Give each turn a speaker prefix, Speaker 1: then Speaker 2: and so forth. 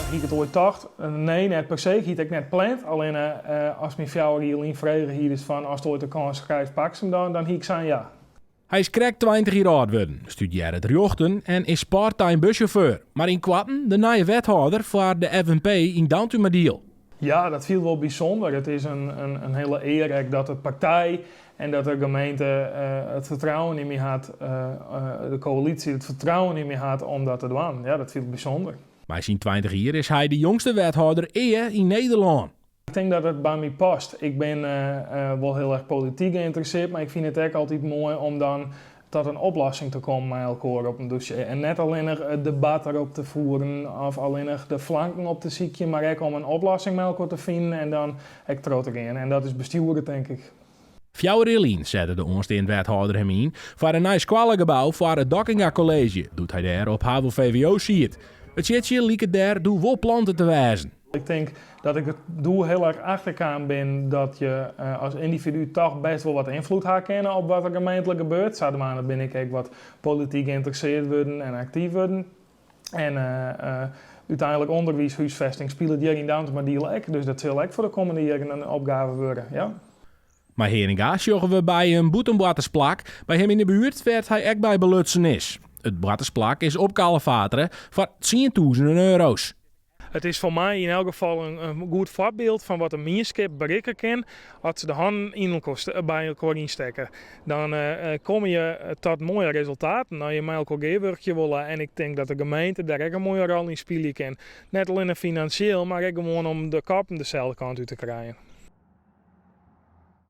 Speaker 1: Hie ik it oait tocht? Nee, net per se. Ik hie it ek net pland. Allinne ast my 4 jier lyn frege hiest fan ast oait de kâns krijst, pakst him dan, dan hie ik sein ja.
Speaker 2: Hy is krekt 20 jier âld wurden, studearret rjochten en is parttime bussjauffeur. Mar ynkoarten de nije wethâlder foar de FNP yn Dantumadiel.
Speaker 1: Ja, dat fielt wol bysûnder. It is in hiele ear ek dat de partij en dat de gemeente it fertrouwen yn my hat, de koälysje it fertrouwen yn my hat om dat te dwaan. Ja, dat fielt bysûnder.
Speaker 2: Mei syn 20 jier is hy de jongste wethâlder ea yn Nederlân.
Speaker 1: Ik tink dat it by my past. Ik bin wol hiel erch polityk geïnteressearre, mar ik fyn it ek altyd moai om dan ta in oplossing te kommen mei elkoar op in dossier. En net allinnich it debat derop te fieren of allinnich de flanken op te sykjen, mar ek om in oplossing mei elkoar te finen en dan ek troch te gean. En dat is bestjoeren, tink ik.
Speaker 2: 4 jier lyn sette de oansteande wethâlder him yn foar in nij skoallegebou foar it Dockinga College, doe't hy dêr op HAVO-VWO siet. It siedzje liket dêr doe wol plante te wêzen.
Speaker 1: Ik tink dat ik der doe hiel erch achterkaam bin dat je as yndividu dochs bêst wol wat ynfloed ha kinne op wat der gemeentlik gebeurt. Sadwaande bin ik ek wat polityk geïnteressearre wurden en aktyf wurden. En úteinlik ûnderwiis, húsfêsting spilet hjir yn Dantumadiel ek. Dus dat sil ek foar de kommende jierren in opgave wurde. Ja.
Speaker 2: Mei Heeringa sjogge we by in bûtenboartersplak by him yn de buert wêr't hy ek by belutsen is. It boartersplak is opkalefatere foar tsientûzenen euro's.
Speaker 1: It is foar my yn elk gefal in goed foarbyld fan wat in mienskip berikke kin as se de hannen by elkoar ynstekke. Dan komme je ta moaie resultaten as je mei elkoar gearwurkje wolle. En ik tink dat de gemeente dêr ek in moaie rol yn spylje kin. Net allinnich finansjeel, mar ek gewoan om de koppen deselde kant út te krijen.